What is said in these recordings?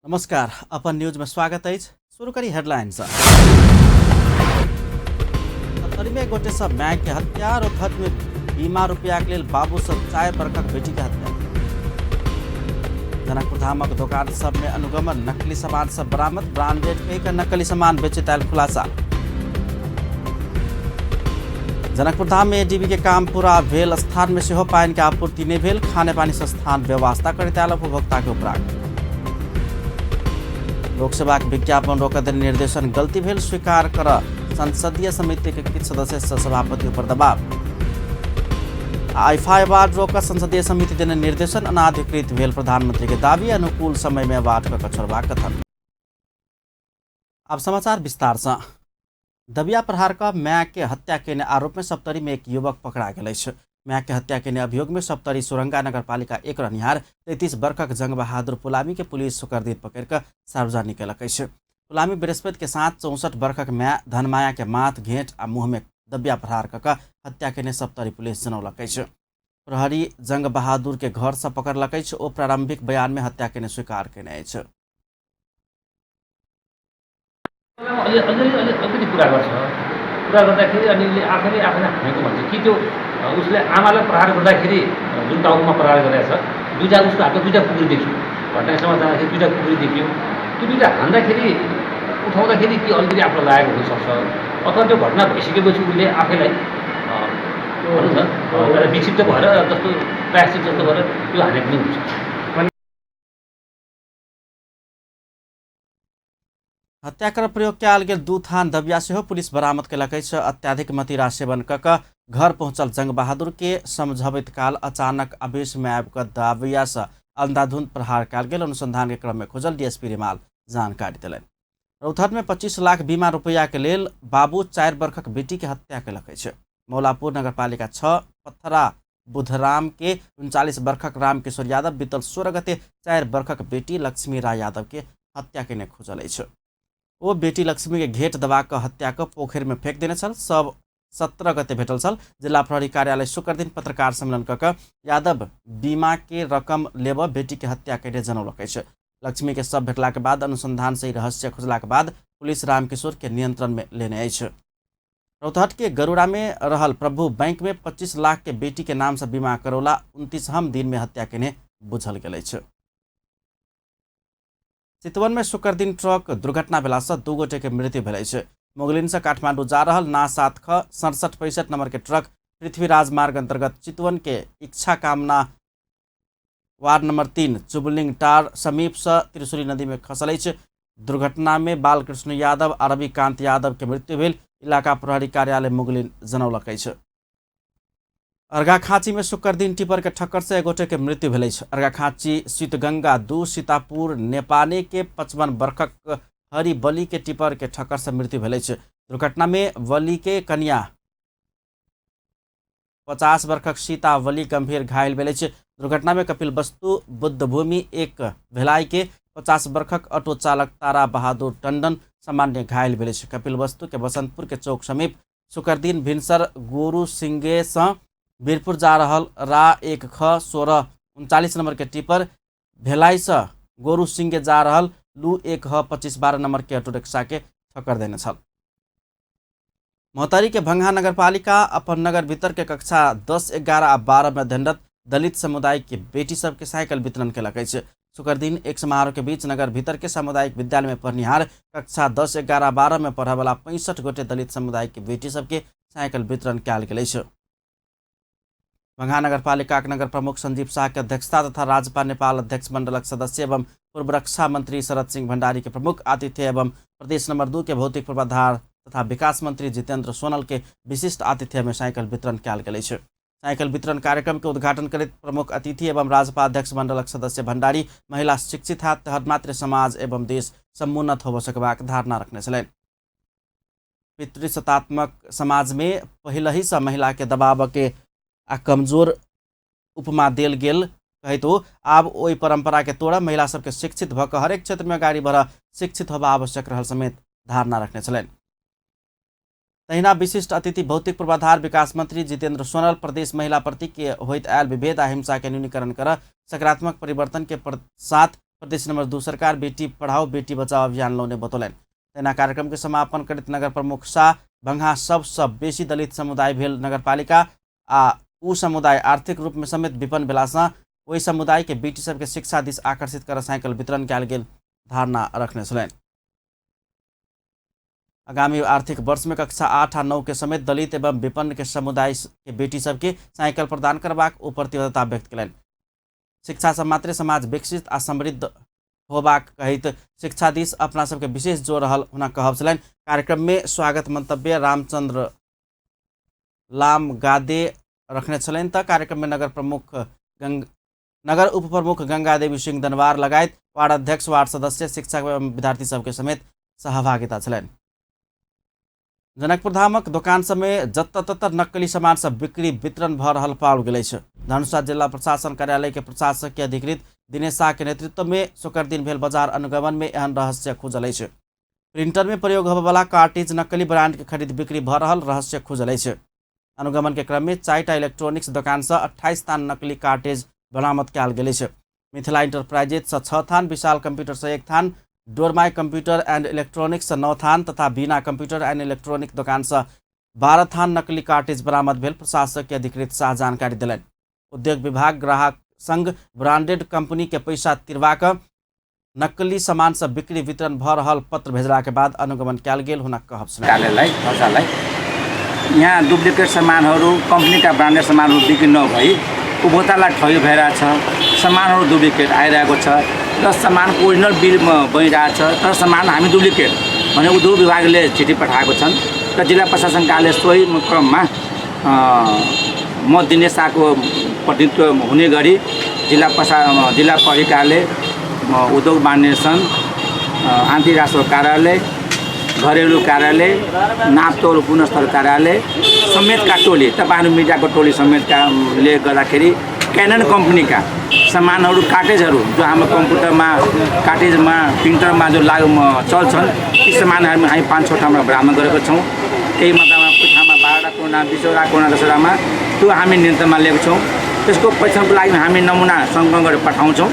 नमस्कार, अपन न्यूज में स्वागत अछि। शुरू करी हेडलाइन से। सत्तरी में गोटे सब माय के हत्या, रोहतक में बीमा रुपया के लेल बाबू सब 4 बरखक बेटी के हत्या। जनकपुर धामक दुकान सब में अनुगमन, नकली सामान सब बरामद, ब्रांडेड कहि के नकली सामान बेचैत आयल खुलासा। जनकपुर धाम में एडीबी के काम पूरा भेल स्थान में सेहो पानि के आपूर्ति नहि भेल, खाने पानी संस्थान व्यवस्था करैत आयल उपभोक्ता के उपराग। लोकसभा के विज्ञापन रोकऽ देने निर्देशन गलती भेल स्वीकार कर संसदीय समिति के किछु सदस्य सभापति पर दबाव। आईफा अवार्ड रोकऽ संसदीय समिति देने निर्देशन अनाधिकृत भेल प्रधानमंत्री के दावी, अनुकूल समय में अवार्ड कऽ छोड़बाक कथन। अब समाचार विस्तार से। दबिया प्रहार क माय के हत्या केने आरोप में सप्तरी में एक युवक पकड़ा गेल अछि। माय के हत्या केने अभियोग में सप्तरी सुरंगा नगरपालिका 1 रहनिहार 33 वर्षक जंग बहादुर पुलामी के पुलिस शुक्रदिन पकड़ कऽ सार्वजनिक केलक अछि। पुलामी बृहस्पति के साथ 64 वर्षक माय धनमाया के माथ, घेंट आ मुँह में दबिया प्रहार कऽ कऽ हत्या केने सप्तरी पुलिस जनौलक अछि। प्रहरी जंग बहादुर के घर से पकड़लक अछि। ओ प्रारंभिक बयान में हत्या केने स्वीकार केने अछि। अलिकति कुरा गर्छ, कुरा गर्दाखेरि अनि उसले आफैले आफैलाई हानेको भन्छ कि त्यो उसले आमालाई प्रहार गर्दाखेरि जुन टाउकोमा प्रहार गरेको छ, दुईवटा उसको हातमा दुईवटा खुकुरी देख्यो, घटनास्थलमा जाँदाखेरि दुईवटा खुकुरी देखियो। त्यो दुईवटा हान्दाखेरि उठाउँदाखेरि कि अलिकति आफूलाई लागेको हुनसक्छ, अथवा त्यो घटना भइसकेपछि उसले आफैलाई भनौँ न विक्षिप्त भएर जस्तो प्रायश्चित जस्तो गरेर त्यो हानेको पनि हुनसक्छ। हत्या कर प्रयोग कयल गेल 2 थान दबिया सेहो पुलिस बरामद केलक अछि। अत्याधिक मदिरा सेवन कऽ कऽ घर पहुंचल जंग बहादुर के समझबैत काल अचानक आवेश में आबि कऽ दबिया से अंधाधुंध प्रहार कयल गेल। अनुसंधान के क्रम में खोजल डीएसपी रिमाल जानकारी देलनि। रौतहट में 25 लाख बीमा रुपया के लेल बाबू 4 वर्षक बेटी के हत्या केलक अछि। मौलापुर नगरपालिका 6 पत्थरा बुधराम के 39 वर्षक रामकिशोर यादव बीतल 16 गते 4 वर्षक बेटी लक्ष्मी राय यादव के हत्या केने खोजल अछि। ओ बेटी लक्ष्मी के घेट दबा कऽ हत्या कऽ पोखरि में फेंक देने छल। सब 17 गते भेटल छल। जिला प्रहरी कार्यालय शुक्रदिन पत्रकार सम्मेलन कऽ कऽ यादव बीमा के रकम लेबऽ बेटी के हत्या केने जनौलक अछि। लक्ष्मी के शव भेटला के बाद अनुसंधान से रहस्य खोजला के बाद पुलिस रामकिशोर के नियंत्रण में लेने अछि। रौतहट के गरुड़ा में रहल प्रभु बैंक में 25 लाख के बेटी के नाम से बीमा करौला 29हम दिन में हत्या केने बुझल गेल अछि। चितवन में शुक्रदिन ट्रक दुर्घटना भेला से 2 गोटे के मृत्यु भेल अछि। मोगलिन से काठमांडू जा रहल ना 7 ख 67 65 नंबर के ट्रक पृथ्वीराज मार्ग अंतर्गत चितवन के इच्छा कामना वार्ड नंबर 3 चुबलिंग टार समीप से त्रिशूली नदी में खसल अछि। दुर्घटना में बालकृष्ण यादव आ रविकांत यादव के मृत्यु भेल इलाका प्रहरी कार्यालय मुगलिन जनौलक अछि। अर्घाखाँची में शुक्रदिन टिपर के ठक्कर से एक गोटे के मृत्यु भेल अछि। अर्घाखाँची शीतगंगा 2 सीतापुर नेपाने के 55 वर्षक हरि बली के टिपर के ठक्कर से मृत्यु भेल अछि। दुर्घटना में बली के कन्या 50 वर्षक सीता बली गंभीर घायल भेल अछि। दुर्घटना में कपिल वस्तु बुद्धभूमि 1 भेलाई के 50 वर्षक ऑटो चालक तारा बहादुर टंडन सामान्य घायल भेल अछि। कपिल वस्तु के बसंतपुर के चौक समीप शुक्रदिन भिनसर गोरु सिंगे से वीरपुर जा रहल रा 1 ख 16 39 नंबर के टिपर भेलाई से गोरु सिंगे जा रहल लू 1 ह 25 12 नंबर के ऑटो रिक्शा के ठक्कर देने छल। महोत्तरी के भंगहा नगरपालिका अपन नगर भीतर के कक्षा 10, 11 आ 12 में अध्ययनरत दलित समुदाय के बेटी सबके साइकिल वितरण केलक अछि। शुक्रदिन एक समारोह के बीच नगर भीतर के सामुदायिक विद्यालय में पढ़निहार कक्षा 10, 11, 12 में पढ़यवला 65 गोटे दलित समुदाय के बेटी सबके साइकिल वितरण कयल गेल अछि। भंगहा नगरपालिका के नगर प्रमुख संजीव शाह के अध्यक्षता तथा राजपा नेपाल अध्यक्ष मंडलक सदस्य एवं पूर्व रक्षा मंत्री शरद सिंह भंडारी के प्रमुख आतिथ्य एवं प्रदेश नंबर 2 के भौतिक पूर्वाधार तथा विकास मंत्री जितेंद्र सोनल के विशिष्ट आतिथ्य में साइकिल वितरण कयल गेल अछि। साइकिल वितरण कार्यक्रम के उद्घाटन करैत प्रमुख अतिथि एवं राजपा अध्यक्ष मंडलक सदस्य भंडारी महिला शिक्षित हैत तहन मात्र समाज एवं देश समुन्नत होबऽ सकबाक धारणा रखने छलनि। पितृसत्तात्मक समाज में पहिलही से महिला के दबाव के आ कमजोर उपमा देल गेल कहैत ओ आब ओहि परंपरा के तोड़ महिला सबके शिक्षित भऽ कऽ हरेक क्षेत्र में अगाडि बढ़ शिक्षित होबऽ आवश्यक रहल समेत धारणा रखने छलनि। तहिना विशिष्ट अतिथि भौतिक पूर्वाधार विकास मंत्री जितेंद्र सोनल प्रदेश महिला प्रति के होइत आयल विभेद आ हिंसा के न्यूनीकरण कर सकारात्मक परिवर्तन के साथ प्रदेश नंबर 2 सरकार बेटी पढ़ाओ बेटी बचाओ अभियान लौने बतौलनि। तहिना कार्यक्रम के समापन करैत नगर प्रमुख शाह बंगहा सबसँ बेसी दलित समुदाय भेल नगरपालिका आ ऊ समुदाय आर्थिक रूप में समेत विपन्न भेलासँ ओहि समुदाय के बेटी सबके शिक्षा दिस आकर्षित कर साइकिल वितरण कयल गेल धारणा रखने छलनि। आगामी आर्थिक वर्ष में कक्षा 8 आ 9 के समेत दलित एवं विपन्न के समुदाय के बेटी सबके साइकिल प्रदान करबाक ओ प्रतिबद्धता व्यक्त कयलनि। शिक्षा से मात्रे समाज विकसित आ समृद्ध होबाक कहैत शिक्षा दिस अपना सबके विशेष जोर रहल हुनक कहब छलनि। कार्यक्रम में स्वागत मंतव्य रामचंद्र लाम गादे रखने छलनि त कार्यक्रम में नगर उप प्रमुख गंगा देवी सिंह दनवार लगायत वार्ड अध्यक्ष, वार्ड सदस्य, शिक्षक एवं विद्यार्थी सबके समेत सहभागिता छलनि। जनकपुर धामक दोकान सबमे जतऽ ततऽ नकली सामान सब बिक्री वितरण भऽ रहल पाओल गेल अछि। धनुषा जिला प्रशासन कार्यालय के प्रशासक के अधिकृत दिनेश शाह के नेतृत्व में शुक्र दिन भेल बाजार अनुगमन में एहन रहस्य खुजल अछि। प्रिंटर में प्रयोग होबयवला कार्ट्रिज नकली ब्रांड के खरीद बिक्री भऽ रहल रहस्य खुजल अछि। अनुगमन के क्रम में 4टा इलेक्ट्रॉनिक्स दोकान से 28 थान नकली कार्ट्रिज बरामद कयल गेल अछि। मिथिला इंटरप्राइजेज से 6 थान, विशाल कंप्यूटर से 1 थान, डोरमाई कंप्यूटर एंड इलेक्ट्रॉनिक्स से 9 थान तथा बीना कंप्यूटर एंड इलेक्ट्रॉनिक दोकान से 12 थान नकली कार्ट्रिज बरामद भेल प्रशासक के अधिकृत शाह जानकारी देलनि। उद्योग विभाग ग्राहक संघ ब्रांडेड कंपनी के पैसा तिरवा कऽ नकली सामान सब बिक्री वितरण भऽ रहल पत्र भेजला के बाद अनुगमन कयल गेल हुनक कहब छलनि। कार्यालयलाई धनुषालाई यहाँ डुप्लिकेट सामानहरू कम्पनीका ब्रान्डेड सामानहरू बिक्री नभई उपभोक्तालाई ठगी भइरहेछ, सामानहरू डुप्लिकेट आइरहेको छ र सामानको ओरिजिनल बिल बनिरहेछ तर सामान हामी डुप्लिकेट भने उद्योग विभागले चिठी पठाएको छन् र जिल्ला प्रशासन कार्यालय सोही क्रममा म दिनेश शाहको प्रतिनिधित्व हुने गरी जिल्ला प्रहरी कार्यालय, उद्योग वाणिज्य सङ्घ, आन्तरिक राजस्व कार्यालय, घरेलु कार्यालय, नापतोल गुणस्तर कार्यालय समेतका टोली, तपाईँहरू मिडियाको टोली समेतकाले गर्दाखेरि क्यानन कम्पनीका सामानहरू कार्ट्रिजहरू जो हाम्रो कम्प्युटरमा कार्ट्रिजमा प्रिन्टरमा जो लागु चल्छन् ती सामानहरू हामी 5-6 ठाउँमा बरामद गरेको छौँ। केही मात्रामा ठाउँमा 12वटा कोना, 20वटा कोना, 10वटामा त्यो हामी नियन्त्रणमा लिएको छौँ। त्यसको परीक्षणको लागि हामी नमुना सङ्कलन गरेर पठाउँछौँ।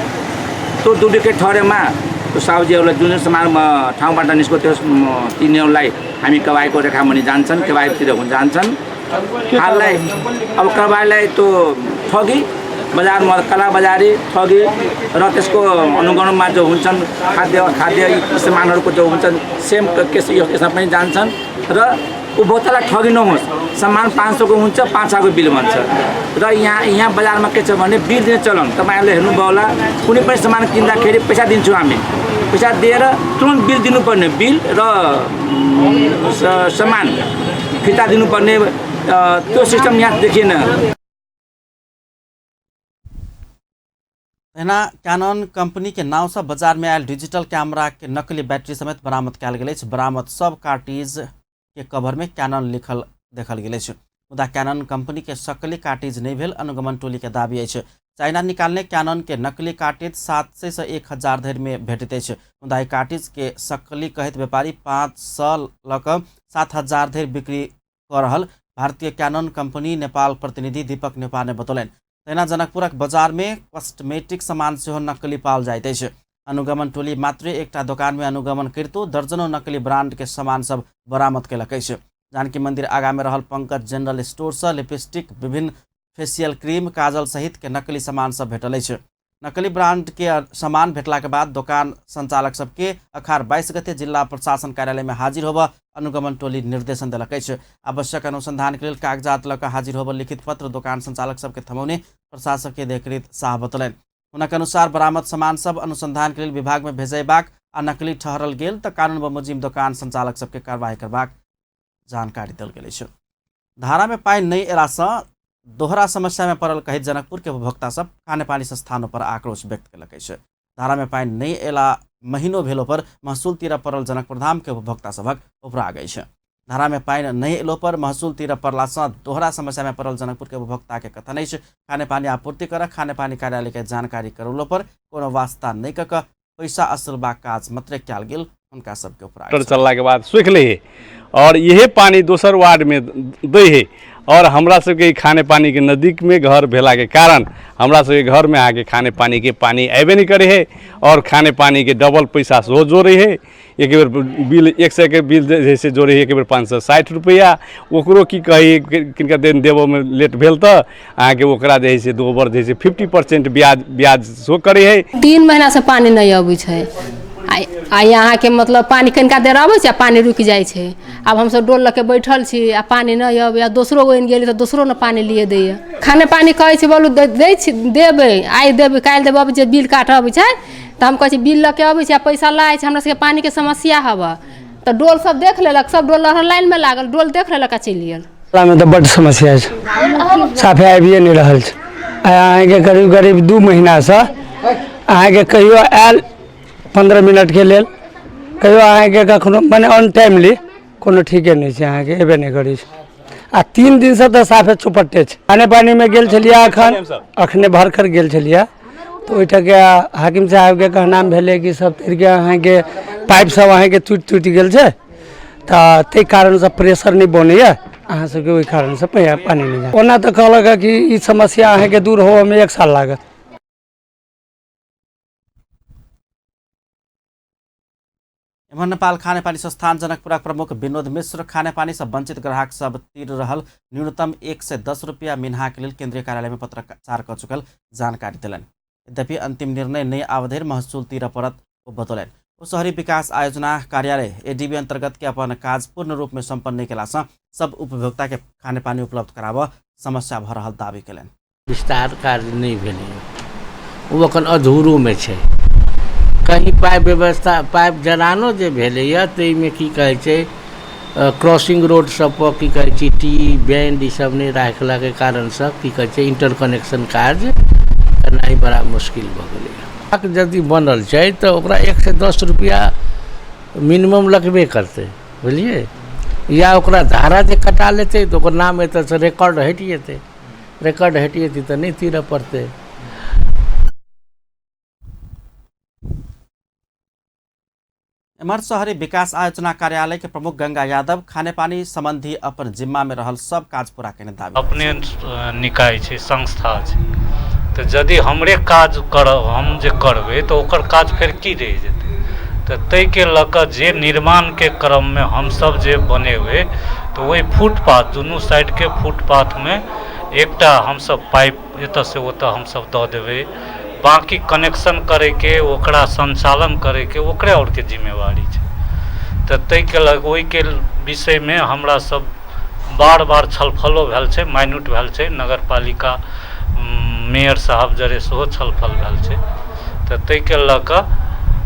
त्यो डुप्लिकेट ठहरेमा त्यो साहुजीहरूलाई जुन जुन सामान ठाउँबाट निस्क्यो त्यो तिनीहरूलाई हामी कवाईको रेखामुनि जान्छन्, कवाईतिर जान्छन्। हाललाई अब कवाईलाई त्यो ठगी बजारमा कालाबजारी ठगी र त्यसको अनुगमनमा जो हुन्छन् खाद्य सामानहरूको जो हुन्छन् सेम केस यसमा पनि जान्छन् र उपभोक्तालाई ठगी नहोस्। सामान 500 को हुन्छ, 500 को बिल बन्छ र यहाँ बजारमा के छ भने बिल दिने चलन तपाईँहरूले हेर्नुभयो होला। कुनै पनि सामान किन्दाखेरि पैसा दिन्छौँ हामी, पैसा दिएर तुरन्त बिल दिनुपर्ने, बिल र सामान फिर्ता दिनुपर्ने त्यो सिस्टम यहाँ देखिएन। तहिना कैनन कंपनी के नाव से बाजार में आयल डिजिटल कैमरा के नकली बैटरी समेत बरामद कयल गेल अछि। बरामद सब कार्ट्रिज के कवर में कैनन लिखल देखल गेल अछि, मुदा कैनन कंपनी के सकली कार्ट्रिज नहि भेल अनुगमन टोली के दावी अछि। चाइना निकालने कैनन के नकली कार्ट्रिज 700 से 1000 धरि में भेटैत अछि, मुदा एहि कार्ट्रिज के सकली कहैत व्यापारी 500 लऽ कऽ 7000 धरि बिक्री कऽ रहल भारतीय कैनन कंपनी नेपाल प्रतिनिधि दीपक नेपाल ने बतौलनि। तहिना जनकपुरक बाजार में कॉस्मेटिक सामान सेहो नकली पाओल जाइत अछि। अनुगमन टोली मात्रे एकटा दोकान में अनुगमन करितो दर्जनों नकली ब्रांड के सामान सब बरामद कयलक अछि। जानकी मंदिर आगा में रहल पंकज जनरल स्टोर से लिपस्टिक, विभिन्न फेसियल क्रीम, काजल सहित के नकली सामान सब भेटल अछि। नकली ब्रांड के सामान भेटला के बाद दोकान संचालक सबके अखार 22 गते जिला प्रशासन कार्यालय में हाजिर होबऽ अनुगमन टोली निर्देशन देलक अछि। आवश्यक अनुसंधान के लेल कागजात लऽ कऽ हाजिर होबऽ लिखित पत्र दोकान संचालक सबके थमौने प्रशासक के अधिकृत शाह बतौलनि। हुनक अनुसार बरामद सामान सब अनुसंधान के लेल विभाग में भेजयबाक आ नकली ठहरल गेल तऽ कानून बमोजिम दोकान संचालक सबके कार्रवाई करबाक जानकारी देल गेल अछि। धारा में पानि नहि अयलासँ दोहरा समस्या में पड़ल कहैत जनकपुर के उपभोक्ता सब खानेपानी संस्थानों पर आक्रोश व्यक्त कयलक अछि। धारा में पानि नहि अयला महीनो भेलो पर महसूल तीर पड़ल जनकपुर धाम के उपभोक्ता सभक उपराग अछि। धारा में पानि नहि अयलो पर महसूल तीर पड़लासँ दोहरा समस्या में पड़ल जनकपुर के उपभोक्ता के कथन अछि। खानेपानी आपूर्ति कर खानेपानी कार्यालय के जानकारी करौलो पर कोनो वास्ता नहि कऽ कऽ पैसा असुलबाक काज मात्रे कयल गेल हुनका सबके उपराग। चलला के बाद सूखि लै है और इहे पानी दोसर वार्ड में दै है आओर हमरा सबके खाने पानीके नजदीकमे घर भेलाके कारण हमरा सबके घरमे अहाँके खाने पानीके पानी अयबे नहि करै हइ आओर खाने पानीके डबल पैसा सेहो जोड़ै हइ। एक बेर बिल 100के बिल जे हइ से जोड़ै हइ एक बेर 560 रुपैआ। ओकरो की कही, किनका देन देबऽमे लेट भेल तऽ अहाँके ओकरा जे हइ से दोबर जे हइ से 50% ब्याज सेहो करै हइ। 3 महीनासँ पानि नहि अबै छै। आ यहाँके मतलब पानि कनिका देर अबै छै आ पानि रुकि जाइ छै। आब हमसब डोल लऽ के बैठल छी आ पानि नहि अबै, आ दोसरो आनि गेली तऽ दोसरो ने पानि लिए दैए। खाने पानि कहै छै बोलू दै छी, देबै आइ देबै काल्हि देबै। अबै छै बिल काटऽ अबै छै तऽ हम कहै छी बिल लऽ के अबै छै आ पैसा लै छै। हमरा सबके पानिके समस्या हबऽ तऽ डोल सब देख लेलक, सब डोल लाइनमे लागल, डोल देख लेलक आ चलि गेल। मे तऽ बड्ड समस्या छै, साफे आबिए नहि रहल छै। अहाँके करीब करीब 2 महीनासँ अहाँके कहियो आयल 15 मिनटके लेल, कहियो अहाँके कखनो मने अनटाइमली, कोनो ठीके नहि छै, अहाँके एबे नहि करै छै। आ 3 दिनसँ तऽ साफे चौपट्टे छै। खाने पानीमे गेल छलियै अखने भरखर गेल छलियै तऽ ओहिठामके हाकिम साहेबके कहनाम भेलै कि सब तरिके अहाँके पाइप सब अहाँके टूटि गेल छै, तऽ ताहि कारणसँ प्रेशर नहि बनैए अहाँ सबके, ओहि कारणसँ पानि नहि जाय। ओना तऽ कहलक कि ई समस्या अहाँके दूर होबऽमे 1 साल लागत। एम्हर नेपाल खानेपानी संस्थान जनकपुरक प्रमुख विनोद मिश्र खानेपानी से वंचित ग्राहक सब तिर रहल न्यूनतम 110 रुपया मिन्हा के लेल केंद्रीय कार्यालय में पत्राचार कर चुकल जानकारी दिलनि। यद्यपि अंतिम निर्णय नहि आबधरि महसूल तीर पड़त ओ बतौलनि। ओ शहरी विकास आयोजना कार्यालय एडीबी अंतर्गत के अपन काज पूर्ण रूप में संपन्न नहि केला से सब उपभोक्ता के खानेपानी उपलब्ध कराबऽ समस्या भऽ रहल दावी केलनि। विस्तार कार्य नहि भेलैए, ओ एखन अधूरोमे छै। कहीं पाइप व्यवस्था, पाइप जड़ानो जे भेलैए ताहिमे की कहै छै क्रॉसिंग रोड सबपर की कहै छै टी बैंड ईसब नहि राखलाके कारणसँ की कहै छै इंटर कनेक्शन कार्य करनाइ बड़ा मुश्किल भऽ गेलैए। यदि बनल छै तऽ ओकरा 110 रुपैआ मिनिमम लगबे करतै, बुझलियै। या ओकरा धारा जे कटा लेतै तऽ ओकर नाम एतऽसँ रिकॉर्ड हटि जेतै, रिकॉर्ड हटि जेतै तऽ नहि तीरऽ पड़तै। एम्हर शहरी विकास आयोजना कार्यालय के प्रमुख गंगा यादव खानेपानी संबंधी अपन जिम्मा में रहल सब काज पूरा केने दावी। अपने निकाय छै, संस्था छै, तऽ यदि हमरे काज करब, हम जे करबै तऽ ओकर काज फेर की रहि जेतै। तऽ ताहिके लऽ कऽ जे निर्माणके क्रममे हमसब जे बनेबै तऽ ओहि फुटपाथ दुनू साइडके फुटपाथमे एकटा हमसब पाइप एतऽसँ ओतऽ हमसब दऽ देबै, बाकी कनेक्शन करैके ओकरा संचालन करैके ओकरे आओरके जिम्मेवारी छै। तऽ ताहिके लऽ ओहिके विषयमे हमरा सब बार बार छलफलो भेल छै, माइन्यूट भेल छै, नगरपालिका मेयर साहब जरे सेहो छलफल भेल छै। तऽ ताहिके लऽ कऽ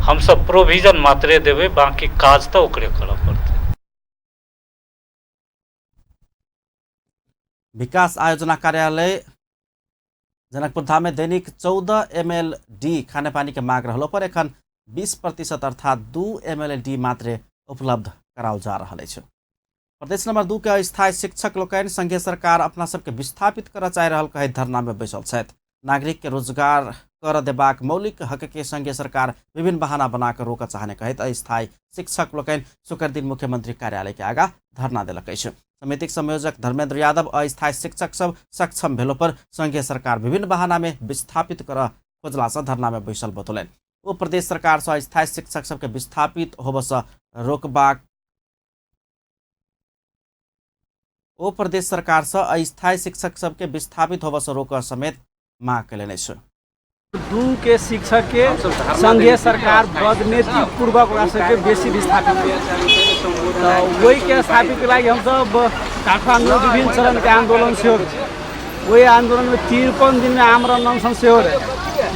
हमसब प्रोविजन मात्रे देबै, बाकी काज तऽ ओकरे करऽ पड़तै। विकास आयोजना कार्यालय जनकपुर धाम में दैनिक 14 MLD खानेपानी के मांग रहलो पर एखन 20% अर्थात 2 MLD मात्रे उपलब्ध कराओल जा रहल अछि। प्रदेश नंबर 2 के अस्थायी शिक्षक लोकनि संघीय सरकार अपना सबके विस्थापित करऽ चाहि रहल कहैत धरना में बैसल छथि। नागरिक के रोजगार कर देबाक मौलिक हक के संघीय सरकार विभिन्न बहाना बना कर रोकऽ चाहने कहैत अस्थायी शिक्षक लोकनि शुक्र दिन मुख्यमंत्री कार्यालय के आगा धरना देलक अछि। समितिक संयोजक धर्मेंद्र यादव अस्थायी शिक्षक सब सक्षम भेलो पर संघीय सरकार विभिन्न बहाना में विस्थापित करऽ खोजला से धरना में बैसल बतौलनि। ओ प्रदेश सरकार से अस्थायी शिक्षक सबके विस्थापित होबऽ रोकबाक ओ प्रदेश सरकार से अस्थायी शिक्षक सबके विस्थापित होबऽ से रोकऽ समेत मांग केलनि अछि। 2 के शिक्षक के संघीय सरकार बदनीति पूर्वक ओकरा सबके बेसी विस्थापित तऽ ओहिके स्थापित के लागि हमसब काठमाडौँ विभिन्न चरण के आंदोलन सेहो, ओहि आंदोलन में 53 दिन में आमरण अनशन सेहो रहे,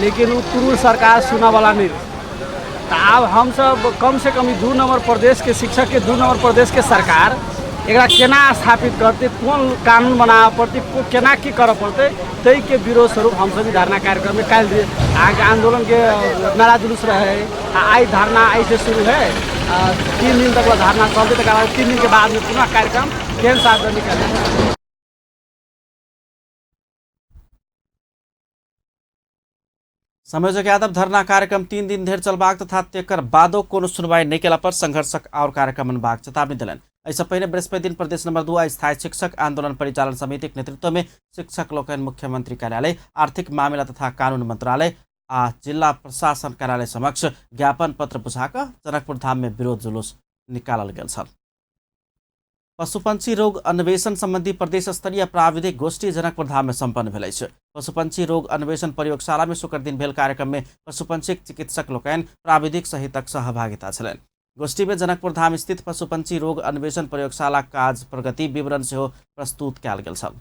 लेकिन ओ क्रूर सरकार सुनऽवला नहीं रहे। तऽ आब हमसब कम से कम 2 नंबर प्रदेश के शिक्षक के 2 नंबर प्रदेश के सरकार एकरा केना स्थापित करतै, कोन कानून बनाबऽ पड़तै, केना की करऽ पड़तै, ताहिके विरोध स्वरूप हमसब ई धरना कार्यक्रममे काल्हि अहाँके आंदोलनके नारा जुलूस रहे आ आइ धरना आइसँ शुरू है, 3 दिन तक धरना चलतै, तकर बाद 3 दिनके बादमे पुनः कार्यक्रम केहन सार्वजनिक करतै। संयोजक यादव धरना कार्यक्रम 3 दिन धरि चलबाक तथा तेकर बादो कोनो सुनवाई नहि केला पर संघर्षक और कार्यक्रम मनबाक चेतावनी देलनि। एहिसँ पहिने बृहस्पति दिन प्रदेश नंबर 2 अस्थायी शिक्षक आंदोलन परिचालन समितिक नेतृत्व में शिक्षक लोकनि मुख्यमंत्री कार्यालय, आर्थिक मामिला तथा कानून मंत्रालय आ जिला प्रशासन कार्यालय समक्ष ज्ञापन पत्र बुझा कऽ जनकपुर धाम में विरोध जुलूस निकालल गेल छल। पशुपन्छी रोग अन्वेषण संबंधी प्रदेश स्तरीय प्राविधिक गोष्ठी जनकपुर धाम में सम्पन्न भेल अछि। पशुपन्छी रोग अन्वेषण प्रयोगशाला में शुक्र दिन भेल कार्यक्रम में पशुपन्छी चिकित्सक लोकनि प्राविधिक सहितक सहभागिता छलनि। गोष्ठी में जनकपुर धाम स्थित पशुपन्छी रोग अन्वेषण प्रयोगशाला काज प्रगति विवरण सेहो प्रस्तुत कयल गेल छल।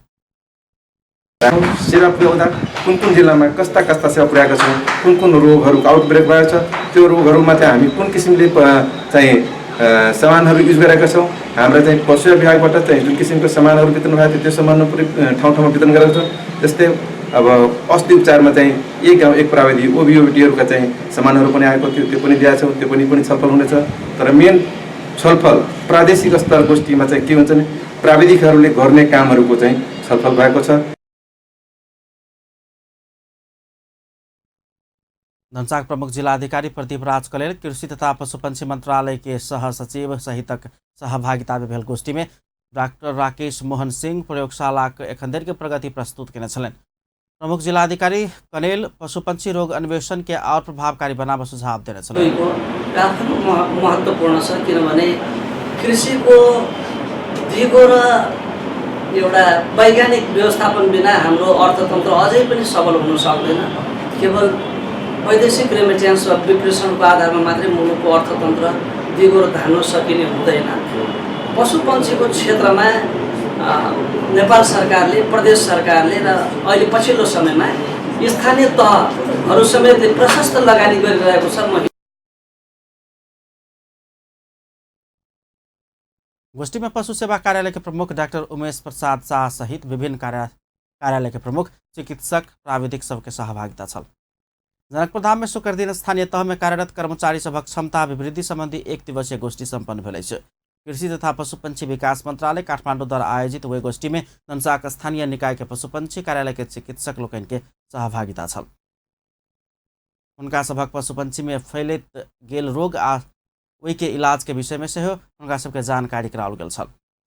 सेवा पुर्याउँदा कुन कुन जिल्लामा कस्ता कस्ता सेवा पुर्याएका छौँ, कुन कुन रोगहरूको आउटब्रेक भएको छ, त्यो रोगहरूमा चाहिँ हामी कुन किसिमले चाहिँ सामानहरू युज गरेका छौँ। हाम्रो चाहिँ पशु विभागबाट चाहिँ जुन किसिमको सामानहरू वितरण भएको थियो त्यो सामानहरू पुरै ठाउँ ठाउँमा वितरण गरेका छौँ। त्यस्तै अब औषधि उपचारमा चाहिँ एक गाउँ एक प्राविधि ओबिओबिटीहरूका चाहिँ सामानहरू पनि आएको थियो, त्यो पनि दिएका छौँ, त्यो पनि छलफल हुनेछ। तर मेन छलफल प्रादेशिक स्तर गोष्ठीमा चाहिँ के हुन्छ भने प्राविधिकहरूले गर्ने कामहरूको चाहिँ छलफल भएको छ। धनसाक प्रमुख जिलाधिकारी प्रदीप राज कलेल, कृषि तथा पशुपन्छी मंत्रालय के सहसचिव सहितक सहभागिता में भेल गोष्ठी में डॉक्टर राकेश मोहन सिंह प्रयोगशालाक एखन धरि के प्रगति प्रस्तुत केने छलनि। प्रमुख जिलाधिकारी कनेल पशुपन्छी रोग अन्वेषण के और प्रभावकारी बनाब सुझाव देने छलनि। महत्त्वपूर्ण छ किनभने कृषिको दिगो र एउटा वैज्ञानिक व्यवस्थापन बिना हाम्रो अर्थतन्त्र अझै पनि सबल हुन सक्दैन। केवल वैदेशिक रेमिटेन्स वा विप्रेषणको आधारमा मात्रै मुलुकको अर्थतन्त्र दिगो र धान्न सकिने हुँदैन। पशुपन्छीको क्षेत्रमा नेपाल सरकारले, प्रदेश सरकारले र अहिले पछिल्लो समयमा स्थानीय तहहरू समेतले प्रशस्त लगानी गरिरहेको छ। गोष्ठी में पशु सेवा कार्यालय के प्रमुख डाक्टर उमेश प्रसाद शाह सहित विभिन्न कार्यालय के प्रमुख चिकित्सक प्राविधिक सबके सहभागिता छल। जनकपुर धाम में शुक्र दिन स्थानीय तह में कार्यरत कर्मचारी सभक क्षमता अभिवृद्धि संबंधी एक दिवसीय गोष्ठी सम्पन्न भेल अछि। कृषि तथा पशुपन्छी विकास मंत्रालय काठमाडौँ आयोजित ओहि गोष्ठी में धनसाक स्थानीय निकाय के पशुपन्छी कार्यालय के चिकित्सक लोकनि के सहभागिता छल। हुनका सभक पशुपन्छी में फैलैत गेल रोग आ ओहि के इलाज के विषय में सेहो हुनका सबके जानकारी कराओल गेल छल।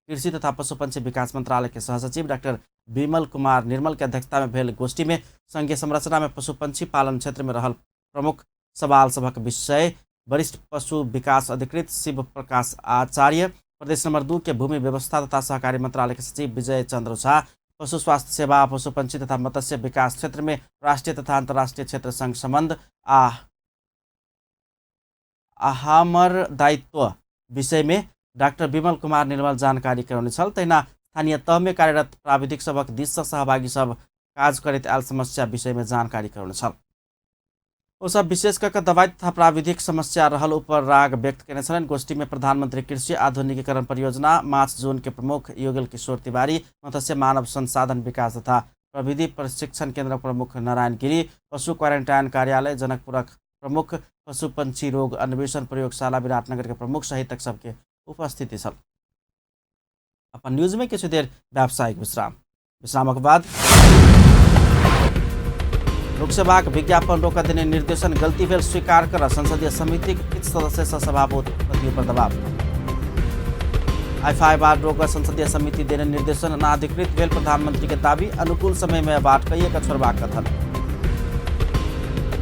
कृषि तथा पशुपन्छी विकास मंत्रालय के सहसचिव डाक्टर विमल कुमार निर्मल के अध्यक्षता में भेल गोष्ठी में संघीय संरचना में पशुपन्छी पालन क्षेत्र में रहल प्रमुख सवाल सभक विषय वरिष्ठ पशु विकास अधिकृत शिव प्रकाश आचार्य, प्रदेश नंबर 2 के भूमि व्यवस्था तथा सहकारी मंत्रालय के सचिव विजय चंद्र झा, पशु स्वास्थ्य सेवा, पशुपन्छी तथा मत्स्य विकास क्षेत्र में राष्ट्रीय तथा अंतर्राष्ट्रीय क्षेत्र संग संबंध आ हमर दायित्व विषय में डाक्टर विमल कुमार निर्मल जानकारी करौने छल। तहिना स्थानीय तह में कार्यरत प्राविधिक सभक दिस सहभागी सब काज करैत आयल समस्या विषय में जानकारी करौने छल। ओ सब विशेष कऽ दवाई तथा प्राविधिक समस्या रहल ऊपर राग व्यक्त केने छलनि। गोष्ठी में प्रधानमंत्री कृषि आधुनिकीकरण परियोजना माछ जोन के प्रमुख युगल किशोर तिवारी, मत्स्य मानव संसाधन विकास तथा प्रविधि प्रशिक्षण केंद्र प्रमुख नारायण गिरी, पशु क्वारेंटाइन कार्यालय जनकपुरक प्रमुख, पशुपन्छी रोग अन्वेषण प्रयोगशाला विराटनगर के प्रमुख सहितक सबके उपस्थिति छल। अपन न्यूज में किछु देर व्यावसायिक विश्राम, विश्रामक बाद लोकसभाक विज्ञापन रोक देने निर्देशन गलती भेल स्वीकार कर संसदीय समितिक किछु सदस्य सँ सभापति पर दबाव। एफआईआर रोक संसदीय समिति देने निर्देशन अनाधिकृत भेल प्रधानमंत्री के दावी, अनुकूल समय में बाट कइए कऽ छोड़बाक कथन।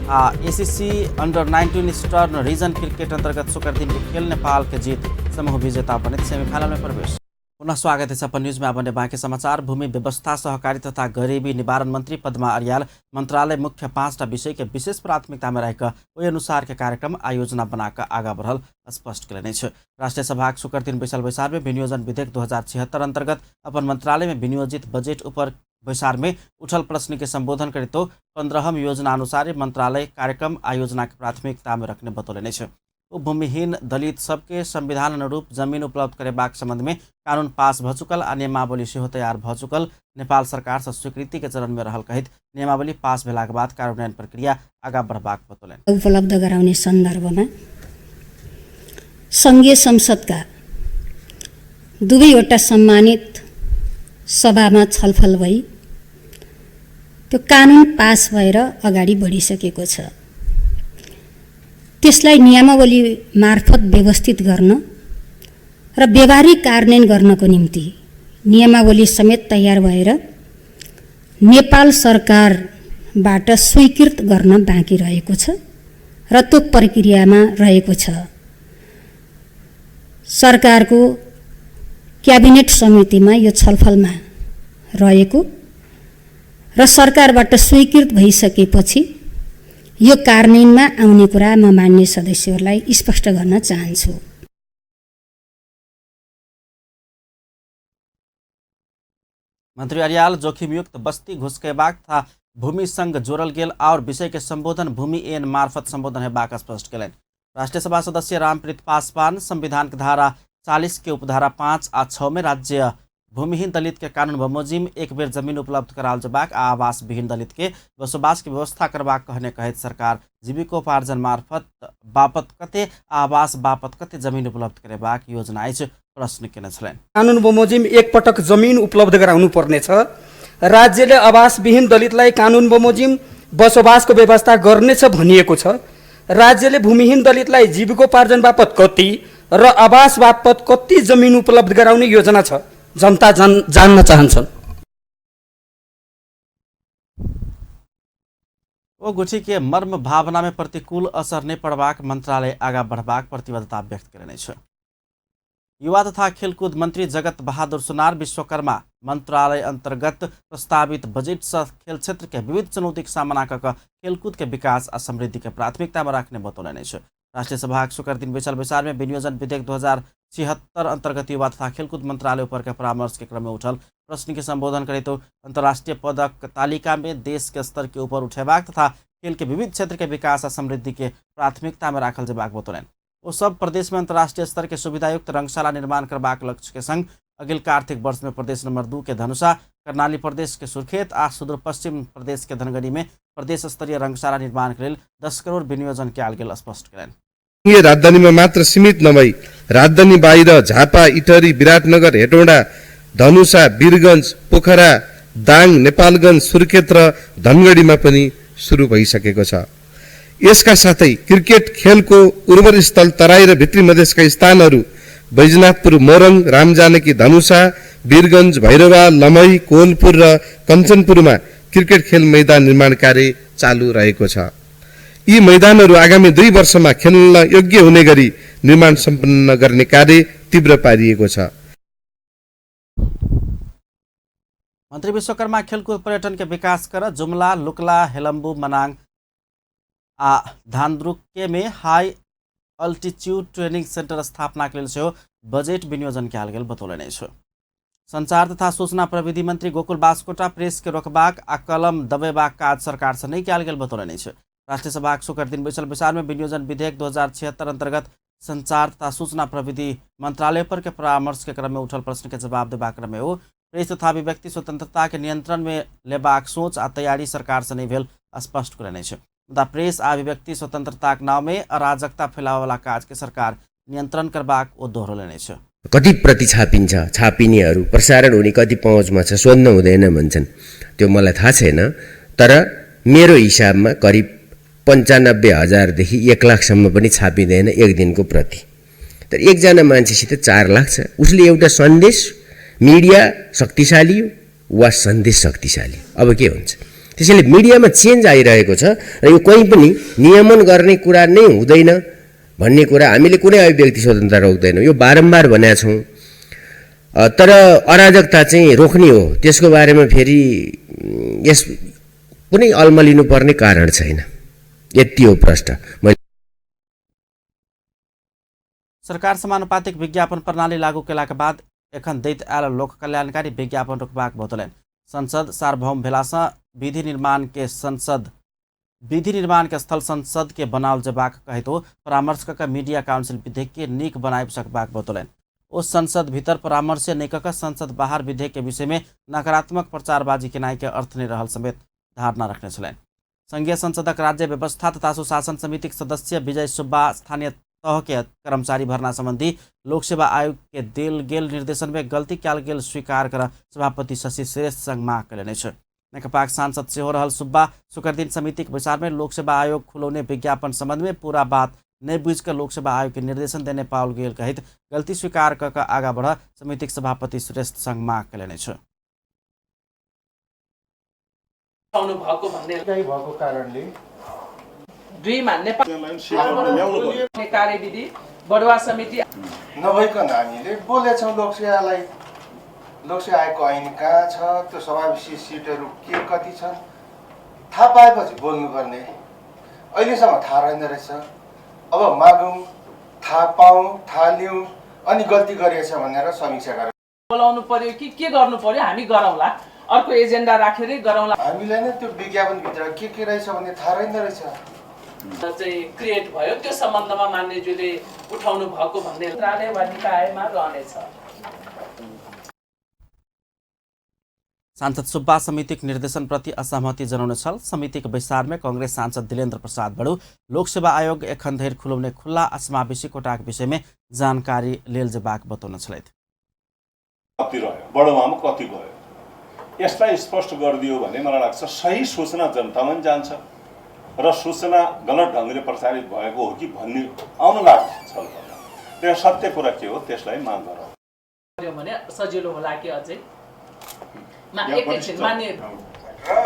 आ ACC under 19 eastern region cricket अंतर्गत शुक्र दिन के खेल नेपाल के जीत समूह विजेता बनित सेमीफाइनल में प्रवेश। पुनः स्वागत है अपन न्यूज में। अब बाँकी समाचार। भूमि व्यवस्था, सहकारी तथा गरीबी निवारण मंत्री पद्मा अर्याल मंत्रालय मुख्य 5टा विषय के विशेष प्राथमिकता में रहिक ओहि अनुसार के कार्यक्रम आयोजना बनाकर आगा बढ़ल स्पष्ट कयलनि अछि। राष्ट्रीय सभाक शुक्र दिन बैसल बैसार में विनियोजन विधेयक 2076 अंतर्गत अपन मंत्रालय में विनियोजित बजट ऊपर बैसार में उठल प्रश्न के संबोधन करितो 15 योजना अनुसार मंत्रालय कार्यक्रम आयोजना के प्राथमिकता में रखने बतौलनि अछि। भूमिहीन दलित सबके संविधान अनुरूप जमीन उपलब्ध करेबाक संबंध में कानून पास भ चुकल आ नियमावली सेहो तैयार भ चुकल नेपाल सरकार से स्वीकृति के चरण में रहल कहैत नियमावली पास भेलाक बाद कार्यान्वयन प्रक्रिया आगा बढ़बाक बतौलनि। उपलब्ध गराउने सन्दर्भमा संघीय संसदका दुवैवटा सम्मानित सभामा छलफल भई त्यो कानुन पास भएर अगाडि बढिसकेको छ। त्यसलाई नियमावली मार्फत व्यवस्थित गर्न र व्यवहारिक कार्यान्वयन गर्नको निम्ति नियमावली समेत तयार भएर नेपाल सरकारबाट स्वीकृत गर्न बाँकी रहेको छ र त्यो प्रक्रियामा रहेको छ। सरकारको क्याबिनेट समितिमा यो छलफलमा रहेको र सरकारबाट स्वीकृत भइसकेपछि यो कार्यान्वयनमा आउने कुरा म मान्य सदस्यहरूलाई स्पष्ट गर्न चाहन्छु। मंत्री अर्याल जोखिमयुक्त बस्ती घुसकेबाक तथा भूमि संघ जोड़ल गेल और विषय के संबोधन भूमि ऐन मार्फत संबोधन हेबाक स्पष्ट केलनि। राष्ट्रिय सभा सदस्य रामप्रीत पासवान संविधान के धारा 40 के उपधारा 5 आ 6 में राज्य भूमिहीन दलित के कानून बमोजिम एक बेर जमीन उपलब्ध कराओल जेबाक आ आवास विहीन दलित के बसोबास के व्यवस्था करबाक कहने कहैत सरकार जीविकोपार्जन मार्फत बापत कते आवास बापत कते जमीन उपलब्ध करेबाक योजना अछि प्रश्न केने छलनि। कानून बमोजिम एकपटक जमिन उपलब्ध गराउनु पर्नेछ। राज्यले आवासविहीन दलितलाई कानून बमोजिम बसोबासको व्यवस्था गर्नेछ भनिएको छ। राज्यले भूमिहीन दलितलाई जीविकोपार्जन बापत कति र आवास बापत कति जमिन उपलब्ध गराउने योजना छ जनता जान्न चाहन्छन्। ओ गुठी के मर्म भावना में प्रतिकूल असर नहीं पड़बाक मंत्रालय आगा बढ़बाक प्रतिबद्धता व्यक्त करेने छ। युवा तथा खेलकूद मंत्री जगत बहादुर सुनार विश्वकर्मा मंत्रालय अंतर्गत प्रस्तावित बजट से खेल क्षेत्र के विविध चुनौती के सामना कऽ खेलकूद के विकास आ समृद्धि के प्राथमिकता में राखने बतौलनि अछि। राष्ट्रीय सभा शुक्र दिन बैसल बैसार में विनियोजन विधेयक 2076 अंतर्गत युवा तथा खेलकूद मंत्रालय ऊपर के परामर्श के क्रम में उठल प्रश्न के संबोधन करैत अंतर्राष्ट्रीय पदक तालिका में देश के स्तर के ऊपर उठेबाक तथा खेल के विविध क्षेत्र के विकास आ समृद्धि के प्राथमिकता में राखल जेबाक बतौलनि। ओ सब प्रदेश में अंतर्राष्ट्रीय स्तर के सुविधायुक्त रंगशाला निर्माण करबाक लक्ष्य के संग अगिलका आर्थिक वर्ष में प्रदेश नंबर 2 के धनुषा, कर्णाली प्रदेश के सुर्खेत आ सुदूर पश्चिम प्रदेश के धनगढ़ी में प्रदेश स्तरीय रंगशाला निर्माण के लेल 10 करोड़ विनियोजन कयल गेल स्पष्ट कयलनि। राजधानीमा मात्र सीमित नभई राजधानी बाहिर झापा, इटहरी, विराटनगर, हेटौँडा, धनुषा, वीरगंज, पोखरा, दाङ, नेपालगंज, सुर्खेत र धनगढीमा पनि सुरु भइसकेको छ। यसका साथै क्रिकेट खेलको उर्वर स्थल तराई र भित्री मधेसका स्थानहरू बैजनाथपुर, मोरङ, रामजानकी, धनुषा, वीरगंज, भैरवा, लमही, कोलपुर र कञ्चनपुरमा क्रिकेट खेल मैदान निर्माण कार्य चालु रहेको छ। यी मैदानहरू आगामी 2 वर्षमा खेल्न योग्य हुने गरी निर्माण सम्पन्न गर्ने कार्य तीव्र पारिएको छ। मंत्री विश्वकर्मा खेलकूद पर्यटन के विकास कर जुमला, लुकला, हेलम्बु, मनाङ आ धानद्रुके में हाई अल्टीट्यूड ट्रेनिंग सेंटर स्थापना के लेल सेहो बजेट विनियोजन कयल गेल बतौलनि अछि। संचार तथा सूचना प्रविधि मंत्री गोकुल बास्कोटा प्रेस के रोकबाक आ कलम दबेबाक काज सरकार से नहि कयल गेल बतौलनि अछि। राष्ट्रीय सभाक शुक्र दिन बैसल बैसार में विनियोजन विधेयक 2076 अंतर्गत संचार तथा सूचना प्रविधि मंत्रालय पर के परामर्श के क्रम में उठल प्रश्न के जवाब देबाक क्रम में ओ प्रेस तथा अभिव्यक्ति स्वतंत्रता के नियंत्रण में लेबाक सोच आ तैयारी सरकार से नहि भेल स्पष्ट कयलनि अछि। मुदा प्रेस आ अभिव्यक्ति स्वतंत्रताक नाव में अराजकता फैलावला काज के सरकार नियंत्रण करबाक ओ दोहरौलनि अछि। कति प्रति छापिन्छ, छापिनेहरू प्रसारण हुने कति पहुँचमा छ सोध्न हुँदैन भन्छन्, त्यो मलाई थाहा छैन। तर मेरो हिसाबमा करिब 95,000 देखि 1 लाखसम्म पनि छापिँदैन एक दिनको प्रति। तर एकजना मान्छेसित 4 लाख छ, उसले एउटा सन्देश, मिडिया शक्तिशाली वा सन्देश शक्तिशाली, अब के हुन्छ? त्यसैले मिडियामा चेन्ज आइरहेको छ र यो कहीँ पनि नियमन गर्ने कुरा नै हुँदैन भन्ने कुरा हामीले कुनै अभिव्यक्ति स्वतन्त्रता रोक्दैनौँ, यो बारम्बार भनेका छौँ। तर अराजकता चाहिँ रोक्ने हो, त्यसको बारेमा फेरि यस कुनै अल्मलिनु पर्ने कारण छैन। यति हो प्रश्न। सरकार समानुपातिक विज्ञापन प्रणाली लागू केलाक बाद एखन दैत आयल लोक कल्याणकारी विज्ञापन रोकबाक बतौलनि। संसद सार्वभौम भेलासँ विधि निर्माण के स्थल संसद के बनाओल जेबाक कहैत ओ परामर्श कऽ मीडिया काउंसिल विधेयक के नीक बनाबि सकबाक बतौलनि। ओ संसद भीतर परामर्श नहि कऽ संसद बाहर विधेयक के विषय में नकारात्मक प्रचारबाजी केनाइ के अर्थ नहि रहल समेत धारणा रखने छलनि। संघीय संसदक राज्य व्यवस्था तथा सुशासन समितिक सदस्य विजय सुब्बा स्थानीय तह के कर्मचारी भर्ना संबंधी लोक सेवा आयोग के देल गेल निर्देशन में गलती कयल गेल स्वीकार कर सभापति शशि श्रेष्ठ संग माग कयलनि अछि। नेकपाक सांसद सेहो रहल सुब्बा शुक्रदिन समितिक बैसार में लोक सेवा आयोग खुलौने विज्ञापन संबंध में पूरा बात नहि बुझि कऽ लोकसेवा आयोग के निर्देशन देने पाओल गेल कहैत गलती स्वीकार कऽ कऽ आगाँ बढ़ समितिक सभापति श्रेष्ठ संग माग कयलनि अछि। भएको कारणले दुईमा नेपाल कार्यविधि बढुवा समिति नभइकन हामीले बोलेछौँ लोकसेवालाई। लोकसेवा आयोगको ऐन कहाँ छ, त्यो समावेशी सिटहरू के कति छन् थाहा पाएपछि बोल्नुपर्ने, अहिलेसम्म थाहा रहेन रहेछ। अब मागौँ, थाहा पाऊँ, थाहा लिउँ अनि गल्ती गरिएछ भनेर समीक्षा गरेर बोलाउनु पर्यो कि के गर्नु पर्यो, हामी गरौँला, अर्को एजेन्डा राखेरै गरौँला। हामीलाई नै त्यो विज्ञापनभित्र के रहेछ भन्ने थाहा रहेन रहेछ चाहिँ क्रिएट भयो। त्यो सम्बन्धमा मान्यज्यूले उठाउनु भएको भन्ने मन्त्रालय वा निकायमा रहनेछ। सांसद सुब्बा समितिक निर्देशनप्रति असहमति जनाउने छल। समितिक बैसारमे कांग्रेस सांसद दिलेन्द्र प्रसाद बडू लोकसेवा आयोग एखन धरि खुलौने खुल्ला असमावेशी कोटाक विषयमे जानकारी लेल जेबाक बतौने छलथि। कति रह्यो बडुवामा कति गयो यसलाई स्पष्ट गरिदियो भने मलाई लाग्छ सही सूचना जनतामा पनि जान्छ र सूचना गलत ढङ्गले प्रचारित भएको हो कि भन्ने आउन लाग्छ छलफलमा। त्यो सत्य कुरा के हो त्यसलाई माग गरौँ भने सजिलो होला कि अझै मान्य र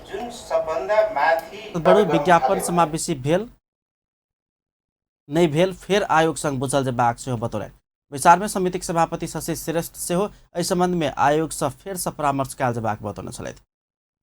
जुन सबभन्दा माथि बडू विज्ञापन समावेशी भेल नहि भेल फेर आयोग संग बुझल जेबाक सेहो बतौलनि। बैसारमे समितिक सभापति शशि श्रेष्ठ सेहो एहि सम्बन्धमे आयोगसँ फेरसँ परामर्श कयल जेबाक बतौने छलथि।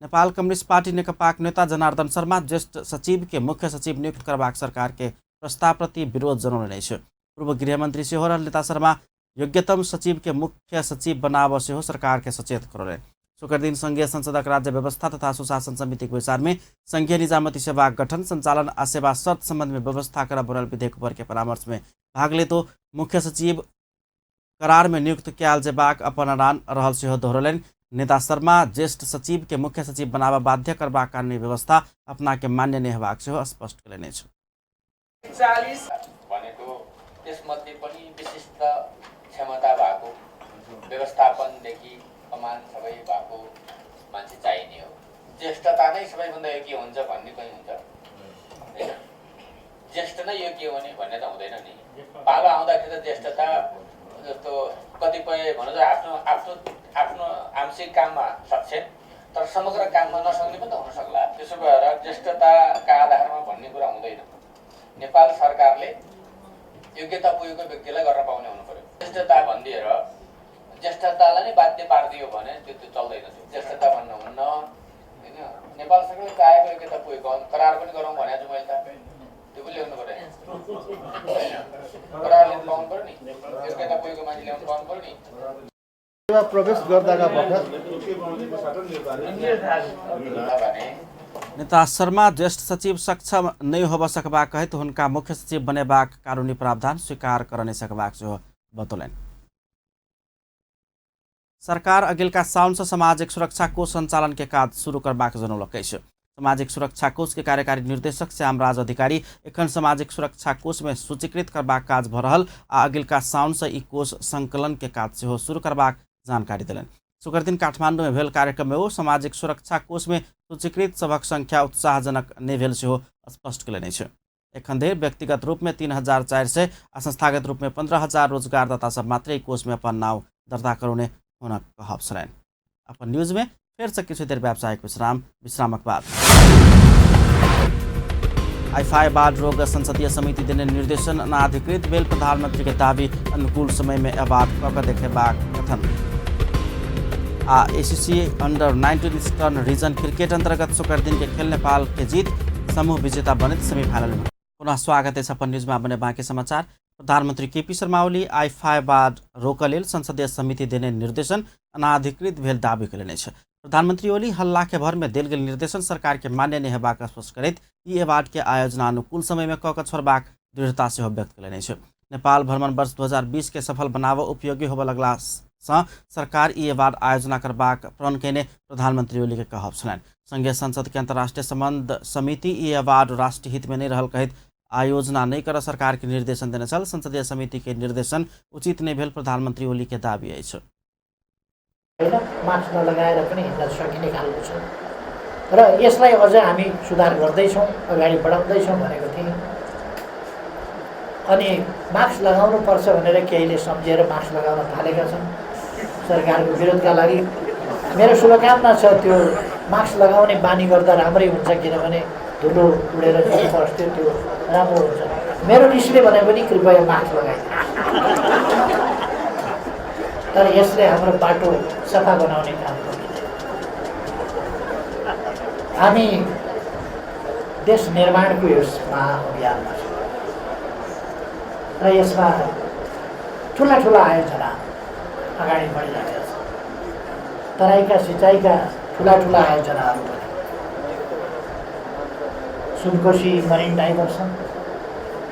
नेपाल कम्युनिस्ट पार्टी नेकपाक नेता जनार्दन शर्मा ज्येष्ठ सचिव के मुख्य सचिव नियुक्त करबाक सरकार के प्रस्तावप्रति विरोध जनौने अछि। पूर्व गृहमन्त्री सेहो रहल नेता शर्मा योग्यतम सचिव के मुख्य सचिव बनाब सेहो सरकार के सचेत करौलनि। शुक्रदिन संघीय संसदक राज्य व्यवस्था तथा सुशासन समितिक बैसारमे संघीय निजामती सेवा गठन संचालन आ सेवा शर्त सम्बन्धमे व्यवस्था करब बनल विधेयक पर के परामर्शमे भाग लेतो मुख्य सचिव करार में नियुक्त कयल जेबाक अपन अड़ान रहल सेहो दोहरौलनि। नेता शर्मा ज्येष्ठ सचिव के मुख्य सचिव बनाबऽ बाध्य करबाक कानूनी व्यवस्था अपना के मान्य नहि हेबाक सेहो स्पष्ट कयलनि अछि। 40 भनेको त्यसमध्ये पनि विशिष्ट क्षमता भएको व्यवस्थापनदेखि कमान सबै भएको मान्छे चाहिने हो। ज्येष्ठता नै सबैभन्दा योग्य हुन्छ भन्ने कहीँ हुन्छ हैन? ज्येष्ठ नै योग्य हुने भन्ने त हुँदैन नि। पालो आउँदाखेरि त ज्येष्ठता जस्तो कतिपय भनौँ त आफ्नो आफ्नो आफ्नो आंशिक काममा सक्षम तर समग्र काममा नसक्ने पनि त हुन सक्ला। त्यसो भएर ज्येष्ठताका आधारमा भन्ने कुरा हुँदैन। नेपाल सरकारले योग्यता पुगेको व्यक्तिलाई गर्न पाउने हुनु पर्यो। ज्येष्ठता भनिदिएर ज्येष्ठतालाई नै बाध्य पारिदियो भने त्यो त्यो चल्दैन। त्यो ज्येष्ठता भन्नुहुन्न होइन। नेपाल सरकारले चाहेको योग्यता पुगेको करार पनि गरौँ भनेको छु मैले त, त्यो पनि ल्याउनु पर्यो होइन। करार ल्याउनु पाउनु पर्यो नि, योग्यता पुगेको मान्छे ल्याउनु पाउनु पर्यो नि। प्रवेश गर्दाका बखत नेता शर्मा ज्येष्ठ सचिव सक्षम नहि होबऽ सकबाक कहैत हुनका मुख्य सचिव बनेबाक कानूनी प्रावधान स्वीकार कर नहि सकबाक सेहो बतौलनि। सरकार अगिलका साउनसँ सामाजिक सुरक्षा कोष संचालन के काज शुरू करबाक जनौलक अछि। सामाजिक सुरक्षा कोष के कार्यकारी निर्देशक श्यामराज अधिकारी एखन सामाजिक सुरक्षा कोष में सूचीकृत करबाक काज भऽ रहल आ अगिलका साउनसँ ई कोष संकलन के काज सेहो शुरू करबाक जानकारी देलनि। शुक्रदिन काठमाडौँ में भेल कार्यक्रम में ओ सामाजिक सुरक्षा कोष में सूचीकृत सभक संख्या उत्साहजनक नहि भेल सेहो स्पष्ट कयलनि अछि। एखन धरि व्यक्तिगत रूप में 3,400 आ संस्थागत रूप में 15,000 रोजगारदाता सब मात्र कोष में अपन नाव दर्ता करौने हुनक कहब छलनि। अपन न्यूज में फेरसँ किछु देर व्यावसायिक विश्रामक बाद आईफाई बाढ़ रोग संसदीय समिति देने निर्देशन अनाधिकृत भेल प्रधानमंत्री के दावी अनुकूल समय में अवार्ड कऽ कऽ देखेबाक कथन। आ ACC under 19 eastern region cricket अंतर्गत शुक्र दिन के खेल नेपाल के जीत समूह विजेता बनित सेमीफाइनल में। पुनः स्वागत है अपन न्यूज में बने बाकी समाचार। प्रधानमंत्री केपी शर्मा ओली आईफाई बाढ़ रोकऽ लेल संसदीय समिति देने निर्देशन अनाधिकृत भेल दावी कयलनि अछि। प्रधानमंत्री ओली हल्ला के भर में देल गेल निर्देशन सरकार के मान्य नहि हेबाक स्पष्ट करैत ई अवार्ड के आयोजना अनुकूल समय में कऽ कऽ छोड़बाक दृढ़ता सेहो व्यक्त कयलनि अछि। नेपाल भ्रमण वर्ष 2020 के सफल बनाबऽ उपयोगी होबऽ लगला सँ सरकार ई अवार्ड आयोजना करबाक प्रण कयने प्रधानमंत्री ओली के कहब छलनि। संघीय संसद के अंतर्राष्ट्रीय संबंध समिति ई अवार्ड राष्ट्रीय हित में नहि रहल कहैत आयोजना नहि करऽ सरकार के निर्देशन देने छल। संसदीय समिति के निर्देशन उचित नहि भेल प्रधानमंत्री ओली के दावी अछि। मास्क नलगाएर पनि हिँड्न सकिने खालको छ र यसलाई अझ हामी सुधार गर्दैछौँ, अगाडि बढाउँदैछौँ भनेको थिएँ। अनि मास्क लगाउनु पर्छ भनेर केहीले सम्झेर मास्क लगाउन थालेका छन् सरकारको विरोधका लागि। मेरो शुभकामना छ त्यो मास्क लगाउने बानी गर्दा राम्रै हुन्छ, किनभने धुलो उडेर जुन पस्थ्यो त्यो राम्रो हुन्छ। मेरो रिसले भने पनि कृपया मास्क लगाइदिनुहोस्, तर यसले हाम्रो बाटो सफा बनाउने काम गर्दैन। हामी देश निर्माणको यस महाअभियानमा छौँ र यसमा ठुला ठुला आयोजना अगाडि बढिरहेका छन्। तराईका सिँचाइका ठुला ठुला आयोजनाहरू पनि, सुनकोशी मरिन डाइभर्सन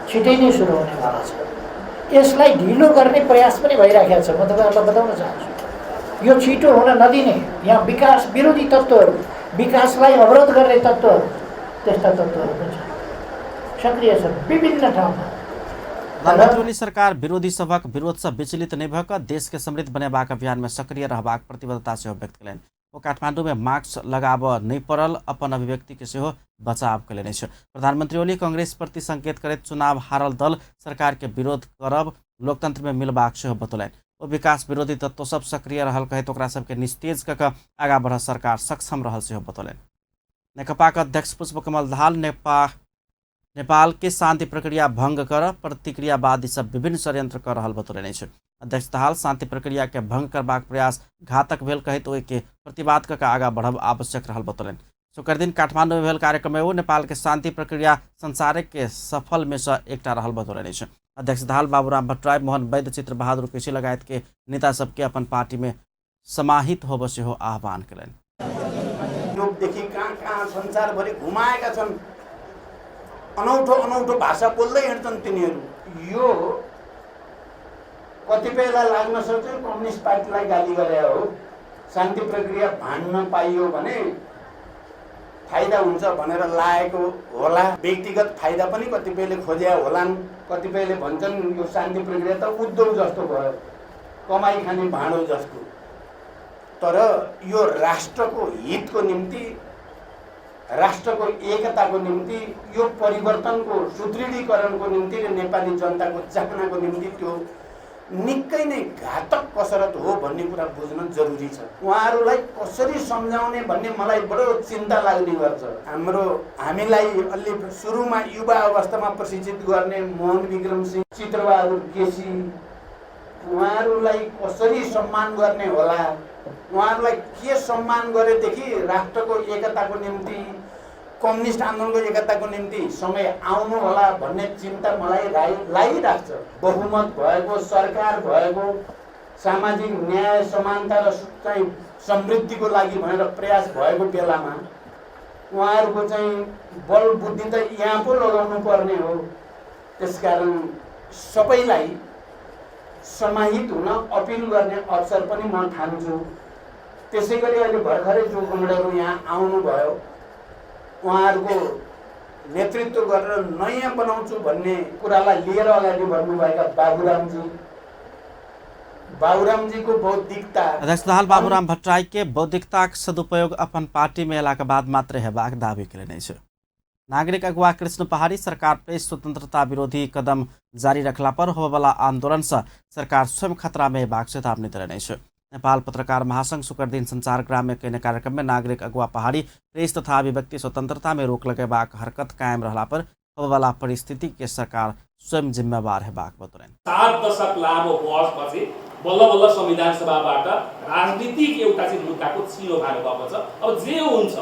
छिटै नै सुरु हुनेवाला छ। यसलाई ढिलो गर्ने प्रयास पनि भइराखेको छ। म तपाईँहरूलाई बताउन चाहन्छु, यो छिटो हुन नदिने यहाँ विकास विरोधी तत्त्वहरू, विकासलाई अवरोध गर्ने तत्त्वहरू, त्यस्ता तत्त्वहरू पनि छन्, सक्रिय छन् विभिन्न ठाउँमा। प्रधानमन्त्री सरकार विरोधी सभक विरोधसँ विचलित नहि भऽ कऽ देशके समृद्ध बनेबाक अभियानमे सक्रिय रहबाक प्रतिबद्धता सेहो व्यक्त कयलनि। ओ काठमाडौँमे मास्क लगाबऽ नहि पड़ल अपन अभिव्यक्तिके सेहो बचाव कयलनि अछि। प्रधानमन्त्री ओली कांग्रेस प्रति संकेत करैत चुनाव हारल दल सरकारके विरोध करब लोकतंत्रमे मिलबाक सेहो बतौलनि। ओ विकास विरोधी तत्व सब सक्रिय रहल कहैत ओकरा सबके निस्तेज कऽ कऽ आगाँ बढ़ सरकार सक्षम रहल सेहो बतौलनि। नेकपाक अध्यक्ष पुष्पकमल दाहाल नेपाल के शान्ति प्रक्रिया भंग कर प्रतिक्रियावादी सब विभिन्न षड्यंत्र कर रहल बतौलनि अछि। अध्यक्ष दाहाल शान्ति प्रक्रिया के भंग करबाक प्रयास घातक भेल कहैत ओहिके प्रतिवाद कऽ आगाँ बढ़ब आवश्यक रहल बतौलनि। शुक्र दिन काठमाडौँमे भेल कार्यक्रममे ओ नेपाल के शान्ति प्रक्रिया संसारके सफल में से एकटा रहल बतौलनि अछि। अध्यक्ष दाहाल बाबूराम भट्टराई, मोहन वैद्य, चित्र बहादुर केसी लगायत के नेता सबके अपन पार्टी में समाहित होबऽ सेहो आह्वान कयलनि। युरोपदेखि कहाँ कहाँ संसारभरि घुमाएका छन्, अनौठो अनौठो भाषा बोल्दै हिँड्छन् तिनीहरू। यो कतिपयलाई लाग्न सक्छ कम्युनिस्ट पार्टीलाई गाली गरे हो, शान्ति प्रक्रिया भाँड्न पाइयो भने फाइदा हुन्छ भनेर लागेको होला। व्यक्तिगत फाइदा पनि कतिपयले खोज्या होलान्। कतिपयले भन्छन् यो शान्ति प्रक्रिया त उद्योग जस्तो भयो, कमाइ खाने भाँडो जस्तो। तर यो राष्ट्रको हितको निम्ति, राष्ट्रको एकताको निम्ति, यो परिवर्तनको सुदृढीकरणको निम्ति र नेपाली जनताको चाहनाको निम्ति त्यो निकै नै घातक कसरत हो भन्ने कुरा बुझ्न जरुरी छ। उहाँहरूलाई कसरी सम्झाउने भन्ने मलाई बडो चिन्ता लाग्ने गर्छ। हामीलाई अलि सुरुमा युवा अवस्थामा प्रशिक्षित गर्ने मोहन विक्रम सिंह, चित्रबहादुर केसी, उहाँहरूलाई कसरी सम्मान गर्ने होला, उहाँहरूलाई के सम्मान गरेदेखि राष्ट्रको एकताको निम्ति, कम्युनिस्ट आन्दोलनको एकताको निम्ति सँगै आउनु होला भन्ने चिन्ता मलाई लागिराख्छ। बहुमत भएको सरकार भएको, सामाजिक न्याय, समानता र चाहिँ समृद्धिको लागि भनेर प्रयास भएको बेलामा उहाँहरूको चाहिँ बल बुद्धि त यहाँ पो लगाउनु पर्ने हो। त्यसकारण सबैलाई समाहित हुन अपिल गर्ने अवसर पनि म ठान्छु। त्यसै गरी अहिले भर्खरै जो कमरेडहरू यहाँ आउनुभयो, उहाँहरूको नेतृत्व गरेर नयाँ बनाउँछु भन्ने कुरालाई लिएर अगाडि बढ्नुभएका बाबुरामजीको बौद्धिकता, अध्यक्ष दाहाल बाबूराम भट्टराई के बौद्धिकताक सदुपयोग अपन पार्टी में अयलाक बाद मात्र हेबाक दावी कयलनि अछि। नागरिक अगुवा कृष्ण पहाड़ी सरकार प्रेस स्वतंत्रता विरोधी कदम जारी रखला पर होबयवला आंदोलन से सरकार स्वयं खतरा में अयबाक चेतावनी देलनि अछि। नेपाल पत्रकार महासंघ शुक्र दिन संचारग्राम में कयने कार्यक्रम में नागरिक अगुवा पहाड़ी प्रेस तथा अभिव्यक्ति स्वतंत्रता में रोक लगेबाक हरकत कायम रहला पर होबयवला परिस्थिति के सरकार स्वयं जिम्मेवार हेबाक बतौलनि। 7 दशक लामो बहसपछि बल्ल बल्ल संविधान सभाबाट राजनीतिक एउटा चाहिँ मुद्दाको छिनो भानु भएको छ। अब जे हुन्छ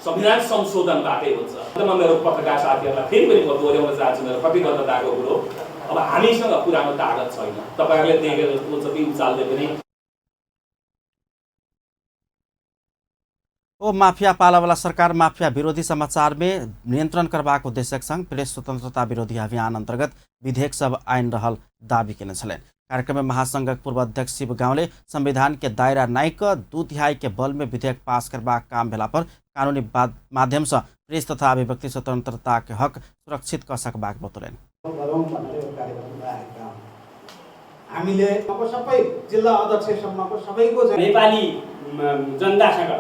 संविधान संशोधनबाटै हुन्छ। म मेरो पत्रकार साथीहरूलाई फेरि पनि म दोहोऱ्याउन चाहन्छु मेरो प्रतिबद्धताको कुरो। अब हामीसँग पुरानो तागत छैन, तपाईँहरूले देखेको जस्तो जति उचाल्दै पनि ओ माफिया पालावाला सरकार माफिया विरोधी समाचार में नियंत्रण करबाक उद्देश्यक संग प्रेस स्वतंत्रता विरोधी अभियान अंतर्गत विधेयक सब आइन रहल दावी केने छलनि। कार्यक्रम में महासंघक पूर्व अध्यक्ष शिव गाउँले संविधान के दायरा नाइक 2/3 के बल में विधेयक पास करबाक काम भेला पर कानूनी माध्यम से प्रेस तथा अभिव्यक्ति स्वतंत्रता के हक सुरक्षित क सकबाक बतौलनि। हामीले सबै जिल्ला अध्यक्षसम्मको सबैको नेपाली जनतासँग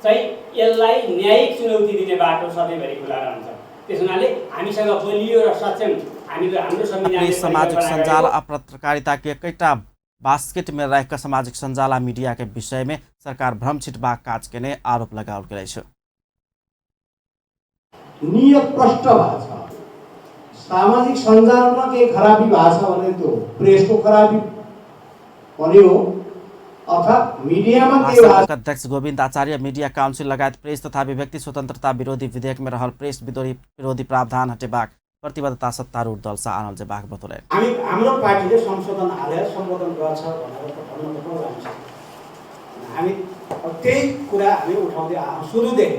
चाहिँ यसलाई न्यायिक चुनौती दिने बाटो सधैँभरि खुला रहन्छ। त्यस हुनाले हामीसँग बलियो र सक्षम हामीले हाम्रो संविधानले सामाजिक सञ्जाल आ पत्रकारिता के एकैटा बास्केट में राखिक सामाजिक सञ्जाल आ मीडिया के विषय में सरकार भ्रम छिटबाक काज केने आरोप लगाओल गेल अछि। नियत प्रष्ट भएको छ। सामाजिक सञ्जालमा केही खराबी भएको छ भने त्यो प्रेसको खराबी पनि हो, अर्थात् मिडियामा केही महासभाका अध्यक्ष गोविन्द आचार्य मीडिया काउन्सिल लगायत प्रेस तथा अभिव्यक्ति स्वतन्त्रता विरोधी विधेयक में रहल प्रेस विरोधी प्रावधान हटेबाक प्रतिबद्धता सत्तारूढ़ दल से आनल जेबाक बतौलनि। हामी हाम्रो पार्टीले संशोधन हालेर सम्बोधन गर्छ भनेर त भन्न त जान्छ। हामी त्यही कुरा हामी उठाउँदै आयौँ सुरुदेखि।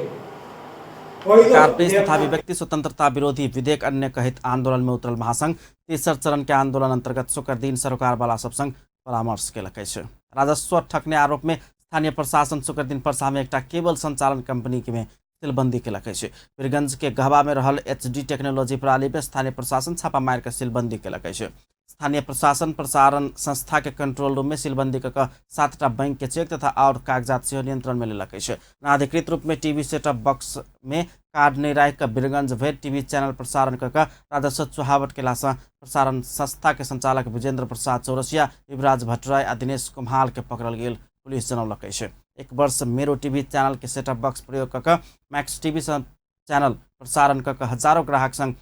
सरकार प्रेस तथा अभिव्यक्ति स्वतंत्रता विरोधी विधेयक अन्य कहित आंदोलन में उतरल महासंघ तेसर चरण के आंदोलन अंतर्गत शुक्र दिन सरोकारवाला सब संग परामर्श केलक अछि। राजस्व ठकने आरोप में स्थानीय प्रशासन शुक्र दिन परसा में एकटा केबल संचालन कंपनी में सीलबंदी केलक अछि। वीरगंज के गहवा में रहल एचडी टेक्नोलॉजी प्रणाली में स्थानीय प्रशासन छापा मारि कऽ सीलबंदी केलक अछि। स्थानीय प्रशासन प्रसारण संस्था के कंट्रोल रूम में सीलबंदी कऽ 7टा बैंक के चेक तथा और कागजात सेहो नियंत्रण में लेलक अछि। अनाधिकृत रूप में टीवी सेटअप बॉक्स में कार्ड नहि राखि कऽ वीरगंज भरि टीवी चैनल प्रसारण कऽ कऽ राजस्व चुहावट केलासँ प्रसारण संस्था के संचालक विजेंद्र प्रसाद चौरसिया, युवराज भट्टराई आ दिनेश कुम्हाल के पकड़ल गेल पुलिस जनौलक अछि। एक वर्ष मेरो टीवी चैनल के सेटअप बॉक्स प्रयोग कऽ कऽ मैक्स टीवी चैनल प्रसारण कऽ कऽ हजारों ग्राहक संग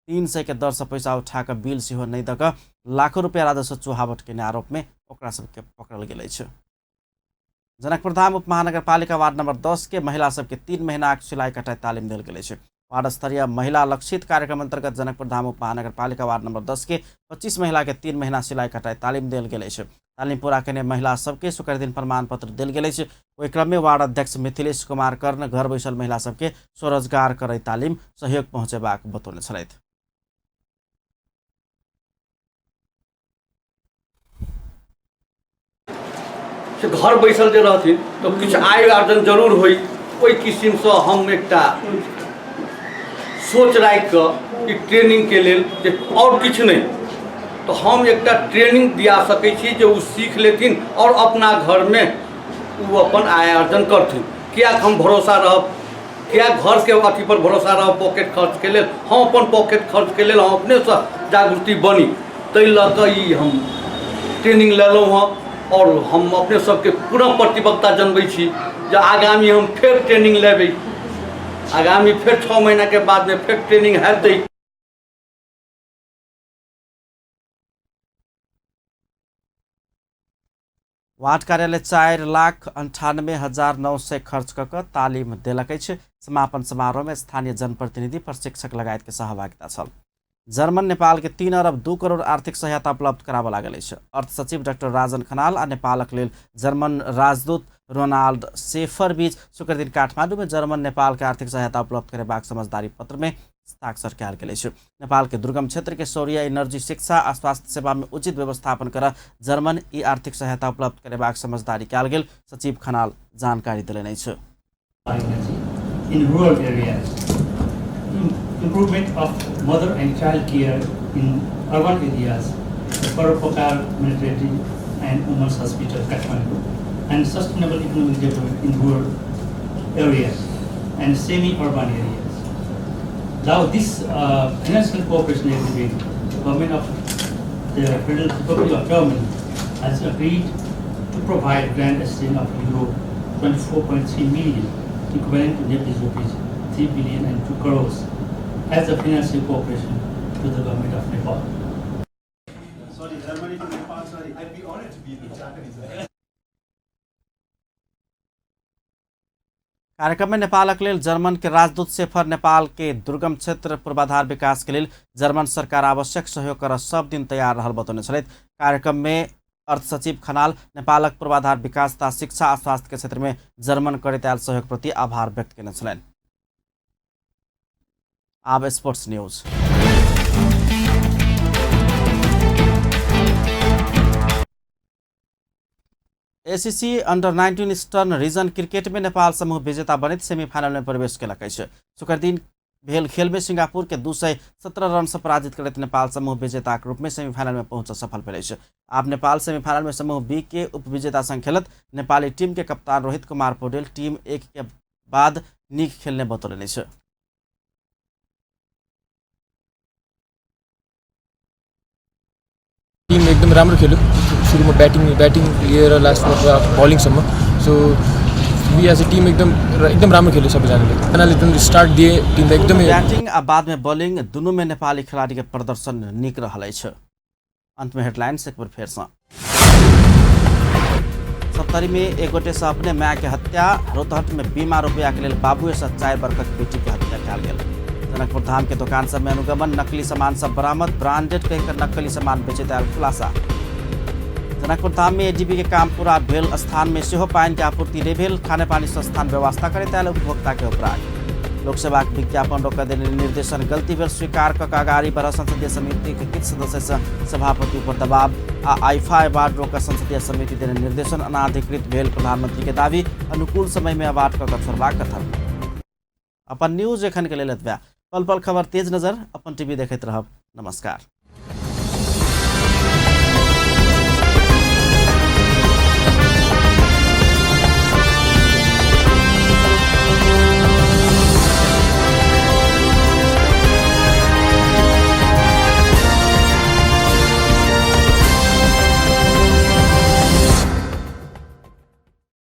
300 के दर से पैसा उठा कऽ बिल सेहो नहि दऽ कऽ लाखों रुपया राजस्व चुहावट केने आरोप में ओकरा सबके पकड़ल गेल अछि। जनकपुरधाम उप महानगरपालिका वार्ड नंबर 10 के महिला सबके 3 महीनाक सिलाई कटाई तालिम देल गेल अछि। वार्ड स्तरीय महिला लक्षित कार्यक्रम अंतर्गत जनकपुरधाम उप महानगरपालिका वार्ड नंबर 10 के 25 महिला के 3 महीना सिलाई कटाई तालिम देल गेल अछि। तालिम पूरा केने महिला सबके शुक्र दिन प्रमाण पत्र देल गेल अछि। ओहि क्रम में वार्ड अध्यक्ष मिथिलेश कुमार कर्ण घर बैसल महिला सबके स्वरोजगार करे तालिम सहयोग पहुँचेबाक बतौने छलथि। से घर बैसल जे रहथिन तऽ किछु आय आर्जन जरूर होई, ओहि किसिमसँ हम एकटा सोच राखि कऽ ई ट्रेनिंगके लेल जे आओर किछु नहि तऽ हम एकटा ट्रेनिंग दिया सकै छी जे ओ सीख लेथिन आओर अपना घरमे ओ अपन आय अर्जन करथिन। किएक हम भरोसा रहब, किएक घरके अथी पर भरोसा रहब पॉकेट खर्चके लेल, हम अपन पॉकेट खर्चके लेल हम अपनेसँ जागृति बनी, ताहि लऽ कऽ ई हम ट्रेनिंग लेलहुँ हँ। और हम अपने सबके पूरा प्रतिबद्धता जनबै छी जे आगामी हम फेर ट्रेनिंग लेबै, आगामी फेर 6 महीनाके बादमे फेर ट्रेनिंग हेतै। वार्ड कार्यालय 4,98,900 खर्च कऽ कऽ तालिम देलक अछि। समापन समारोह में स्थानीय जनप्रतिनिधि प्रशिक्षक लगायत के सहभागिता छल। जर्मन नेपाल के 3 अरब 2 करोड़ आर्थिक सहायता उपलब्ध कराबऽ लागल अछि। अर्थ सचिव डाक्टर राजन खनाल आ नेपालक लेल जर्मन राजदूत रोनाल्ड सेफर बीच शुक्र दिन काठमाडौँ में जर्मन नेपाल के आर्थिक सहायता उपलब्ध करेबाक समझदारी पत्र में हस्ताक्षर कयल गेल अछि। नेपाल के दुर्गम क्षेत्र के सौर्य एनर्जी, शिक्षा आ स्वास्थ्य सेवा में उचित व्यवस्थापन कर जर्मन ई आर्थिक सहायता उपलब्ध करेबाक समझदारी कयल गेल सचिव खनाल जानकारी देलनि अछि। In rural areas, improvement of mother and child care in urban areas, the Paropakar Maternity and Women's Hospital, Kathmandu, and sustainable economic development in rural areas and semi-urban areas. Now this financial cooperation agreement, the government of the Federal Republic of Germany has agreed to provide grant assistance of Euro 24.3 million, equivalent to Nepalese rupees 3 billion and 2 crores, as a financial cooperation to the government of Nepal. Sorry, Germany to Nepal, sorry. I'd be honored to be the Japanese. कार्यक्रम में नेपालक लेल German के राजदूत safer Nepal के दुर्गम क्षेत्र पूर्वाधार विकास के लेल जर्मन सरकार आवश्यक सहयोग कर सब दिन तैयार रहल बतौने छलथि। कार्यक्रम में अर्थ सचिव खनाल नेपालक पूर्वाधार विकास तथा शिक्षा आ स्वास्थ्य के क्षेत्र में जर्मन करैत आयल सहयोग प्रति आभार व्यक्त केने छलनि। आब sports news. ACC under 19 eastern region cricket में नेपाल समूह विजेता बनित सेमीफाइनल में प्रवेश केलक अछि। शुक्र दिन भेल खेल में सिंगापुर के 217 रन से पराजित करैत नेपाल समूह विजेता के रूप में सेमीफाइनल में पहुंच सफल भेल अछि। आब नेपाल सेमीफाइनल में समूह बी के उपविजेता संग खेलत। नेपाली टीम के कप्तान रोहित कुमार पौडेल टीम एक के बाद नीक खेलने बतौलनि अछि। एकदम राम्रो खेल्यो सुरुमा ब्याटिङ ब्याटिङ लिएर लास्टमा बलिङसम्म। So we as a team एकदम एकदम राम्रो खेल्यो सबैजनाले। सबजनाले जुन स्टार्ट दिए टिमलाई एकदमै। बैटिंग आ बाद में बॉलिंग दुनू में नेपाली खिलाड़ी के प्रदर्शन नीक रहल अछि। अंत में हेडलाइंस एक बेर फेर सँ। सप्तरी में एक गोटे से अपने माय के हत्या, रौतहट में बीमा रुपया के लेल बाबुए से 4 बरखक बेटी के हत्या कयल गेल। जनकपुर धाम के दुकान सब में अनुगमन, नकली सामान सब बरामद, ब्रांडेड कहकर नकली सामान बेचैत आयल खुलासा। जनकपुर धाम में एडीबी के काम पूरा भेल स्थान में सेहो पानि के आपूर्ति नहि भेल, खानेपानी संस्थान व्यवस्था करैत आयल उपभोक्ता के उपराग। लोकसेवा के विज्ञापन रोकऽ देने निर्देशन गलती भेल स्वीकार कऽ अगाड़ी बढ़ल संसदीय समिति के किछु सदस्य से सभापति पर दबाव आ आईफा अवार्ड रोकऽ संसदीय समिति देने निर्देशन अनाधिकृत भेल प्रधानमंत्री के दावी, अनुकूल समय में अवार्ड कऽ छोड़बाक कथन। अपन न्यूज एखन के लेल एतबे। पल पल खबर तेज नजर अपन टीवी देखैत रहब। नमस्कार।